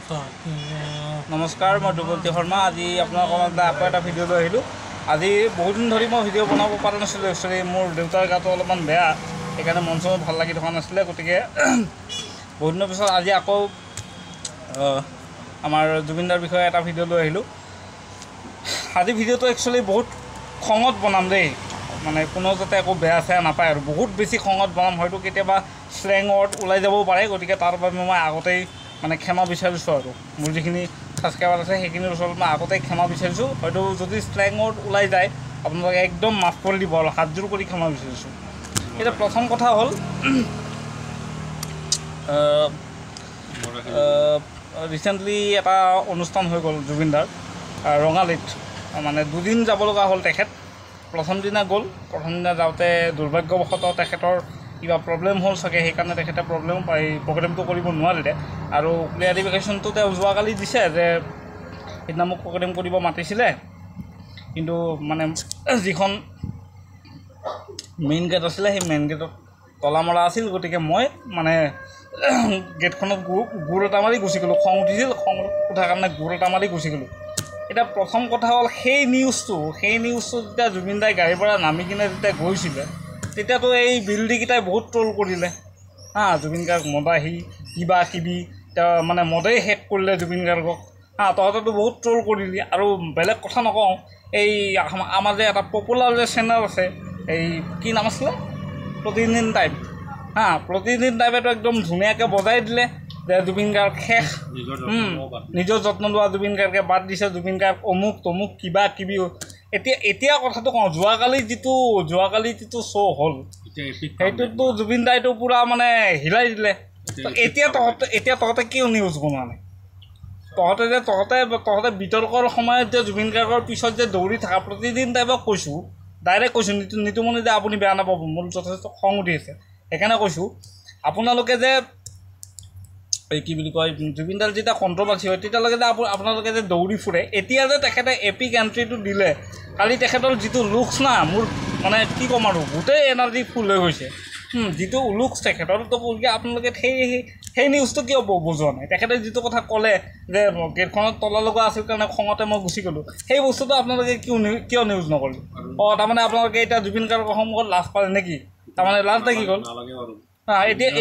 নমস্কাৰ, মই ধ্ৰুৱজ্যোতি শৰ্মা। আজি আপোনালোকৰ মাজলৈ আকৌ এটা ভিডিঅ' লৈ আহিলোঁ। আজি বহুত দিন ধৰি মই ভিডিঅ' বনাব পৰা নাছিলোঁ। একচুৱেলি মোৰ দেউতাৰ গাটো অলপমান বেয়া, সেইকাৰণে মন চন ভাল লাগি থকা নাছিলে। গতিকে বহুত দিনৰ পিছত আজি আকৌ আমাৰ জুবিনদাৰ বিষয়ে এটা ভিডিঅ' লৈ আহিলোঁ। আজি ভিডিঅ'টো একচুৱেলি বহুত খঙত বনাম দেই, মানে কোনো যাতে একো বেয়া চেয়া নাপায় আৰু বহুত বেছি খঙত বনাম। হয়তো কেতিয়াবা শ্লেং ৱৰ্ড ওলাই যাবও পাৰে, গতিকে তাৰ বাবে মই আগতেই মানে ক্ষমা বিচাৰিছোঁ। আৰু মোৰ যিখিনি ছাবস্ক্ৰাইবাৰ আছে সেইখিনিৰ ওচৰত মই আগতেই ক্ষমা বিচাৰিছোঁ। হয়তো যদি শ্লেং ৱৰ্ড ওলাই যায় আপোনালোকে একদম মাফ কৰি দিব আৰু হাতযোৰ কৰি ক্ষমা বিচাৰিছোঁ। এতিয়া প্ৰথম কথা হ'ল, ৰিচেণ্টলি এটা অনুষ্ঠান হৈ গ'ল জুবিনদাৰ ৰঙালীত। মানে দুদিন যাব লগা হ'ল তেখেত। প্ৰথম দিনা গ'ল, প্ৰথম দিনা যাওঁতে দুৰ্ভাগ্যবশতঃ তেখেতৰ কিবা প্ৰব্লেম হ'ল চাগে, সেইকাৰণে তেখেতে প্ৰব্লেম এই প্ৰগ্ৰেমটো কৰিব নোৱাৰিলে। আৰু ক্লিয়াৰিফিকেশ্যনটো তেওঁ যোৱাকালি দিছে যে সেইদিনা মোক প্ৰগ্ৰেম কৰিব মাতিছিলে, কিন্তু মানে যিখন মেইন গেট আছিলে সেই মেইন গেটত তলা মৰা আছিল, গতিকে মই মানে গেটখনত গোৰ এটা মাৰি গুচি গ'লোঁ। খং উঠিছিল, খং উঠাৰ কাৰণে গোৰ এটা মাৰি গুচি গ'লোঁ। এতিয়া প্ৰথম কথা হ'ল, সেই নিউজটো যেতিয়া জুবিন দাই গাড়ীৰ পৰা নামি কিনে যেতিয়া গৈছিলে, তেতিয়াতো এই বিৰোধীকেইটাই বহুত ট্ৰল কৰিলে। হা, জুবিন গাৰ্গ মদাহী কিবা কিবি, তেওঁ মানে মদেই শেষ কৰিলে জুবিন গাৰ্গক। হা, তহঁতেতো বহুত ট্ৰল কৰিলি। আৰু বেলেগ কথা নকওঁ, এই আমাৰ যে এটা পপুলাৰ যে চেনেল আছে, এই কি নাম আছিলে, প্ৰতিদিন টাইম। হা, প্ৰতিদিন টাইমেতো একদম ধুনীয়াকৈ বজাই দিলে যে জুবিন গাৰ্গ শেষ, নিজৰ যত্ন লোৱা জুবিন গাৰ্গে বাদ দিছে, জুবিন গাৰ্গ অমুক তমুক কিবা কিবি। এতিয়া কথাটো কওঁ, যোৱাকালি যিটো শ্ব' হ'ল সেইটোতো জুবিন দাইটো পূৰা মানে হিলাই দিলে। এতিয়া তহঁতে কিয় নিউজ বনোৱা নাই? তহঁতে বিতৰ্কৰ সময়ত যে জুবিন গাৰ্গৰ পিছত যে দৌৰি থকা, প্ৰতিদিন টাইপক কৈছোঁ, ডাইৰেক্ট কৈছোঁ, নিতুমণি যে আপুনি বেয়া নাপাব, মোৰ যথেষ্ট খং উঠি আছে, সেইকাৰণে কৈছোঁ। আপোনালোকে যে এই কি বুলি কয়, জুবিন দাৰ যেতিয়া কণ্ট্ৰভাৰ্চি হয় তেতিয়ালৈকে যে আপোনালোকে যে দৌৰি ফুৰে, এতিয়া যে তেখেতে এপিক এণ্ট্ৰিটো দিলে কালি, তেখেতৰ যিটো লুকছ না, মোৰ মানে কি ক'ম আৰু, গোটেই এনাৰ্জি ফুল হৈ গৈছে। যিটো লুকছ তেখেতৰ, তো গতিকে আপোনালোকে সেই নিউজটো কিয় বুজোৱা নাই? তেখেতে যিটো কথা ক'লে যে গেটখনত তলা লগোৱা আছিল কাৰণে খঙতে মই গুচি গ'লোঁ, সেই বস্তুটো আপোনালোকে কিয় নিউজ নকৰিলে? অঁ, তাৰমানে আপোনালোকে এতিয়া জুবিন গাৰ্গৰ সন্মুখত লাজ পালে নেকি? তাৰমানে লাজ লাগি গ'ল। এতিয়া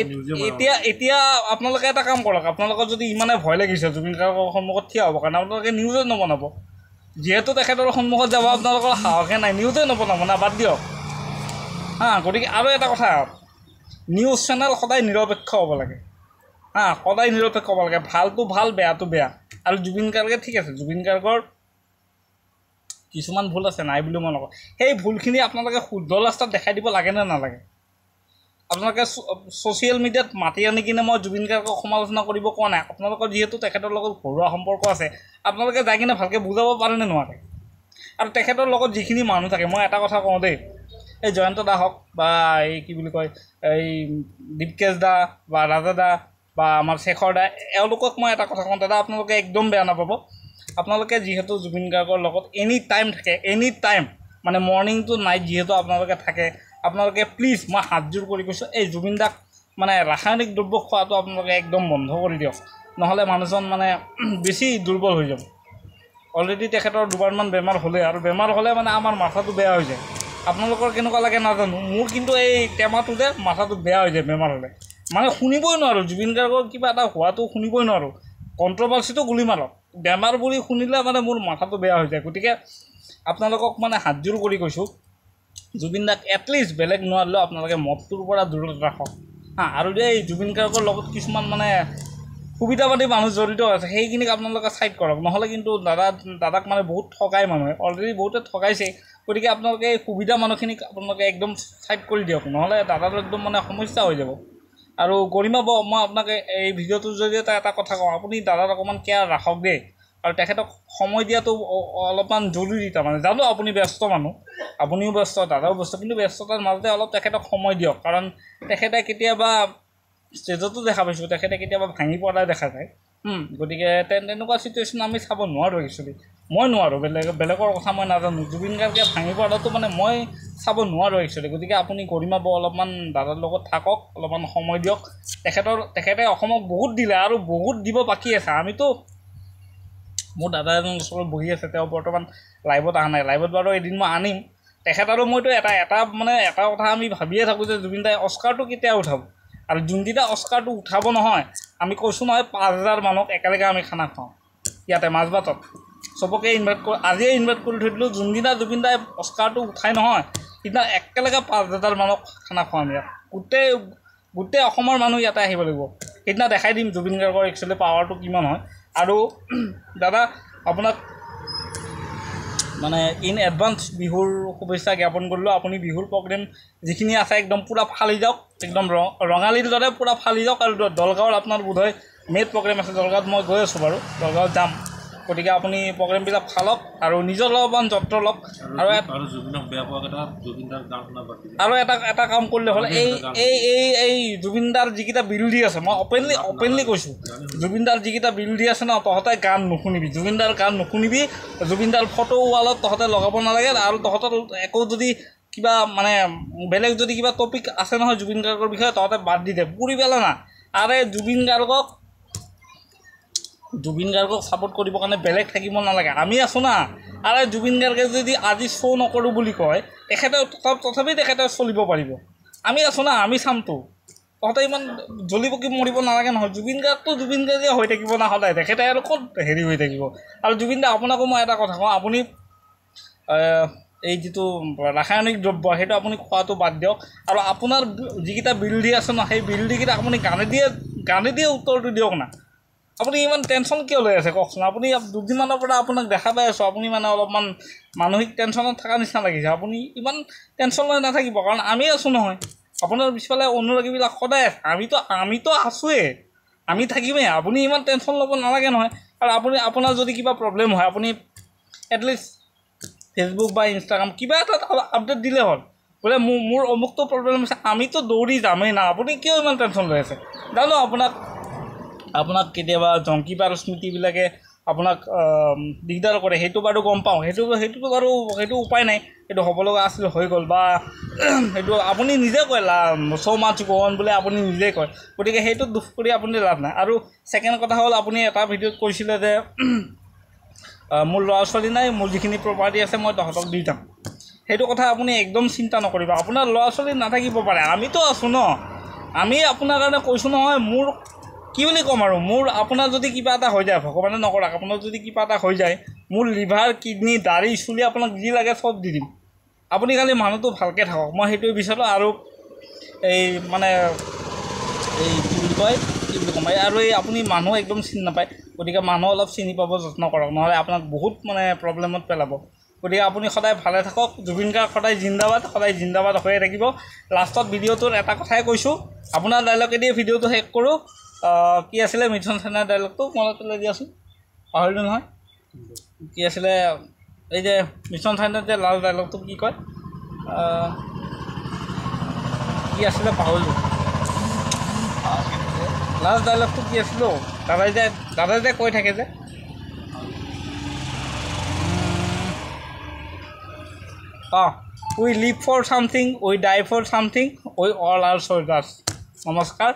এতিয়া এতিয়া আপোনালোকে এটা কাম কৰক, আপোনালোকৰ যদি ইমানে ভয় লাগিছে জুবিন গাৰ্গৰ সন্মুখত থিয় হ'ব কাৰণে, আপোনালোকে নিউজে নবনাব। যিহেতু তেখেতৰ সন্মুখত যাব আপোনালোকৰ সাহসে নাই, নিউজে নবনাব না, বাদ দিয়ক। হা, গতিকে আৰু এটা কথা, নিউজ চেনেল সদায় নিৰপেক্ষ হ'ব লাগে। হা, সদায় নিৰপেক্ষ হ'ব লাগে, ভালটো ভাল, বেয়াটো বেয়া। আৰু জুবিন গাৰ্গে ঠিক আছে, জুবিন গাৰ্গৰ কিছুমান ভুল আছে, নাই বুলি মই নকওঁ, সেই ভুলখিনি আপোনালোকে শুদ্ধ ৰাস্তাত দেখাই দিব লাগে নে নালাগে? আপোনালোকে ছ'চিয়েল মিডিয়াত মাতি আনি কিনে মই জুবিন গাৰ্গক সমালোচনা কৰিব কোৱা নাই। আপোনালোকৰ যিহেতু তেখেতৰ লগত ঘৰুৱা সম্পৰ্ক আছে, আপোনালোকে যাই কিনে ভালকৈ বুজাব পাৰেনে নোৱাৰে? আৰু তেখেতৰ লগত যিখিনি মানুহ থাকে, মই এটা কথা কওঁ দেই, এই জয়ন্ত দা হওক বা এই কি বুলি কয় এই দীপকেশ দা বা ৰাজা দা বা আমাৰ শেখৰ দা, এওঁলোকক মই এটা কথা কওঁ দাদা, আপোনালোকে একদম বেয়া নাপাব। আপোনালোকে যিহেতু জুবিন গাৰ্গৰ লগত এনি টাইম থাকে, এনি টাইম মানে মৰ্ণিং টু নাইট যিহেতু আপোনালোকে থাকে, আপোনালোকে প্লিজ মই হাতযোৰ কৰি কৈছোঁ, এই জুবিন দাক মানে ৰাসায়নিক দ্ৰব্য খোৱাটো আপোনালোকে একদম বন্ধ কৰি দিয়ক, নহ'লে মানুহজন মানে বেছি দুৰ্বল হৈ যাব। অলৰেডি তেখেতৰ দুবাৰমান বেমাৰ হ'লে, আৰু বেমাৰ হ'লে মানে আমাৰ মাথাটো বেয়া হৈ যায়। আপোনালোকৰ কেনেকুৱা লাগে নাজানো, মোৰ কিন্তু এই টেমাটো যে মাথাটো বেয়া হৈ যায় বেমাৰ হ'লে, মানে শুনিবই নোৱাৰোঁ জুবিন গাৰ্গৰ কিবা এটা হোৱাটো শুনিবই নোৱাৰোঁ। কণ্ট্ৰভাৰ্চিটো গুলি মাৰক, বেমাৰ বুলি শুনিলে মানে মোৰ মাথাটো বেয়া হৈ যায়। গতিকে আপোনালোকক মানে হাতযোৰ কৰি কৈছোঁ, জুবিন দাক এটলিষ্ট বেলেগ নোৱাৰিলেও আপোনালোকে মদটোৰ পৰা দূৰত ৰাখক। হা, আৰু যে এই জুবিন গাৰ্গৰ লগত কিছুমান মানে সুবিধাবাদী মানুহ জড়িত আছে, সেইখিনিক আপোনালোকে ছাইড কৰক, নহ'লে কিন্তু দাদাক মানে বহুত ঠগাই মানুহে, অলৰেডি বহুতে ঠগাইছে। গতিকে আপোনালোকে এই সুবিধা মানুহখিনিক আপোনালোকে একদম ছাইড কৰি দিয়ক, নহ'লে দাদাৰ একদম মানে সমস্যা হৈ যাব। আৰু গৰিমা বৌ, মই আপোনাক এই ভিডিঅ'টোৰ জৰিয়তে এটা কথা কওঁ, আপুনি দাদাৰ অকণমান কেয়াৰ ৰাখক দেই, আৰু তেখেতক সময় দিয়াটো অলপমান জৰুৰী। তাৰমানে জানো আপুনি ব্যস্ত মানুহ, আপুনিও ব্যস্ত, দাদাও ব্যস্ত, কিন্তু ব্যস্ততাৰ মাজতে অলপ তেখেতক সময় দিয়ক। কাৰণ তেখেতে কেতিয়াবা ষ্টেজতো দেখা পাইছোঁ, তেখেতে কেতিয়াবা ভাঙি পৰা দেখা যায়। গতিকে তেনেকুৱা চিটুৱেশ্যন আমি চাব নোৱাৰোঁ একচুৱেলি, মই নোৱাৰোঁ, বেলেগৰ কথা মই নাজানো। জুবিন গাৰ্গে ভাঙি পৰাটো মানে মই চাব নোৱাৰোঁ একচুৱেলি। গতিকে আপুনি গৰিমা বৌ অলপমান দাদাৰ লগত থাকক, অলপমান সময় দিয়ক। তেখেতে অসমক বহুত দিলে আৰু বহুত দিব বাকী আছে। আমিতো, মোৰ দাদা এজন ওচৰত বহি আছে, তেওঁ বৰ্তমান লাইভত অহা নাই, লাইভত বাৰু এদিন মই আনিম তেখেত। আৰু মইতো এটা এটা মানে এটা কথা আমি ভাবিয়ে থাকোঁ যে জুবিন দাই অস্কাৰটো কেতিয়া উঠাব, আৰু যোনদিনা অস্কাৰটো উঠাব নহয়, আমি কৈছোঁ নহয় 5000 মানুহক একেলগে আমি খানা খুৱাওঁ ইয়াতে মাজবাটত, চবকে ইনভাইট কৰি আজিয়ে ইনভাইট কৰি থৈ দিলোঁ। যোনদিনা জুবিন দাই অস্কাৰটো উঠাই নহয়, সিদিনা একেলগে 5000 মানুহক খানা খুৱাম ইয়াত, গোটেই অসমৰ মানুহ ইয়াতে আহিব লাগিব। সেইদিনা দেখাই দিম জুবিন গাৰ্গৰ একচুৱেলি পাৱাৰটো কিমান হয়। আৰু দাদা আপোনাক মানে ইন এডভান্স বিহুৰ শুভেচ্ছা জ্ঞাপন কৰিলোঁ। আপুনি বিহুৰ প্ৰগ্ৰেম যিখিনি আছে একদম পূৰা ফালি যাওক, একদম ৰঙালীৰ দৰে পূৰা ফালি যাওক। আৰু দলগাঁৱত আপোনাৰ বোধহয় মেইন প্ৰগ্ৰেম আছে, দলগাঁৱত মই গৈ আছোঁ বাৰু, দলগাঁৱত যাম। গতিকে আপুনি প্ৰগ্ৰেমবিলাক ফালক আৰু নিজৰ অলপমান যত্ন লওক। আৰু এটা কাম কৰিলে হ'ল, এই এই এই এই জুবিনদাৰ যিকেইটা বিৰোধী আছে, মই অপেনলি কৈছোঁ, জুবিনদাৰ যিকেইটা বিৰোধী আছে ন, তহঁতে গান নুশুনিবি, জুবিনদাৰ গান নুশুনিবি, জুবিনদাৰ ফটো ৱালত তহঁতে লগাব নালাগে। আৰু তহঁতৰ একো যদি কিবা মানে বেলেগ যদি কিবা টপিক আছে নহয় জুবিন গাৰ্গৰ বিষয়ে, তহঁতে বাদ দি দে, পুৰি পেলা না। আৰে জুবিন গাৰ্গক ছাপোৰ্ট কৰিবৰ কাৰণে বেলেগ থাকিব নালাগে, আমি আছোঁ না। আৰে জুবিন গাৰ্গে যদি আজি শ্ব' নকৰোঁ বুলি কয়, তেখেতে তথাপি তেখেতে চলিব পাৰিব, আমি আছোঁ না, আমি চামতো। তহঁতে ইমান জ্বলি পকি মৰিব নালাগে নহয়। জুবিন গাৰ্গটো জুবিন গাৰ্গে হৈ থাকিব না সদায়, তেখেতে আৰু ক'ত হেৰি হৈ থাকিব। আৰু জুবিন দা আপোনাকো মই এটা কথা কওঁ, আপুনি এই যিটো ৰাসায়নিক দ্ৰব্য সেইটো আপুনি খোৱাটো বাদ দিয়ক। আৰু আপোনাৰ যিকেইটা বিৰোধী আছে ন, সেই বিৰোধীকেইটা আপুনি গানে দিয়ে উত্তৰটো দিয়ক না। আপুনি ইমান টেনশ্যন কিয় লৈ আছে কওকচোন? আপুনি দুদিনমানৰ পৰা আপোনাক দেখা পাই আছোঁ, আপুনি মানে অলপমান মানসিক টেনশ্যনত থকা নিচিনা লাগিছে। আপুনি ইমান টেনশ্যন লৈ নাথাকিব, কাৰণ আমি আছোঁ নহয় আপোনাৰ পিছফালে, অনুৰাগীবিলাক সদায় আছে, আমিতো আছোঁৱেই, আমি থাকিমেই। আপুনি ইমান টেনশ্যন ল'ব নালাগে নহয়। আৰু আপোনাৰ যদি কিবা প্ৰব্লেম হয়, আপুনি এটলিষ্ট ফেচবুক বা ইনষ্টাগ্ৰাম কিবা এটা আপডেট দিলে হ'ল, বোলে মোৰ অমুকটো প্ৰব্লেম হৈছে, আমিতো দৌৰি যামেই না, আপুনি কিয় ইমান টেনশ্যন লৈ আছে? জানো আপোনাক কেতিয়াবা জংকী পাৰ স্মৃতিবিলাকে আপোনাক দিগদাৰ কৰে, সেইটো বাৰু গম পাওঁ, সেইটোতো বাৰু সেইটো উপায় নাই, সেইটো হ'ব লগা আছিল হৈ গ'ল, বা সেইটো আপুনি নিজে কয় চ' মাছ গ'ন বোলে আপুনি নিজে কয়, গতিকে সেইটো দুখ কৰি আপুনি লাভ নাই। আৰু ছেকেণ্ড কথা হ'ল, আপুনি এটা ভিডিঅ'ত কৈছিলে যে মোৰ ল'ৰা ছোৱালী নাই, মোৰ যিখিনি প্ৰপাৰ্টি আছে মই তহঁতক দি যাম। সেইটো কথা আপুনি একদম চিন্তা নকৰিব, আপোনাৰ ল'ৰা ছোৱালী নাথাকিব পাৰে, আমিতো আছোঁ ন, আমি আপোনাৰ কাৰণে কৈছোঁ নহয়। মোৰ কি বুলি ক'ম আৰু, মোৰ আপোনাৰ যদি কিবা এটা হৈ যায়, ভগৱানে নকৰাক, আপোনাৰ যদি কিবা এটা হৈ যায়, মোৰ লিভাৰ, কিডনী, দাড়ি, চুলি আপোনাক যি লাগে চব দি দিম, আপুনি খালি মানুহটো ভালকৈ থাকক, মই সেইটোৱে বিচাৰোঁ। আৰু এই মানে এই কি বুলি কয়, কি বুলি ক'ম, আৰু এই আপুনি মানুহ একদম চিনি নাপায়, গতিকে মানুহ অলপ চিনি পাব যত্ন কৰক, নহ'লে আপোনাক বহুত মানে প্ৰব্লেমত পেলাব। গতিকে আপুনি সদায় ভালে থাকক, জুবিন গাৰ্গ সদায় জিন্দাবাদ, সদায় জিন্দাবাদ হৈয়ে থাকিব। লাষ্টত ভিডিঅ'টোৰ এটা কথাই কৈছোঁ, আপোনাৰ ডাইলগেদিয়ে ভিডিঅ'টো শেষ কৰোঁ। কি আছিলে মিথুন সেনাৰ ডাইলগটো মনত পেলাই দিয়াচোন, পাহৰিলোঁ নহয়, কি আছিলে এই যে মিছন চাইনাৰ যে লাষ্ট ডাইলগটো কি কয়, কি আছিলে পাহৰিলোঁ, লাষ্ট ডাইলগটো কি আছিলে দাদাই যে কৈ থাকে যে অঁ, we live for something, we die for something, we all are soldiers. নমস্কাৰ,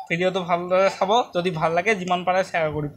ভিডিঅ'টো ভালদৰে চাব, যদি ভাল লাগে যিমান পাৰে শ্বেয়াৰ কৰিব।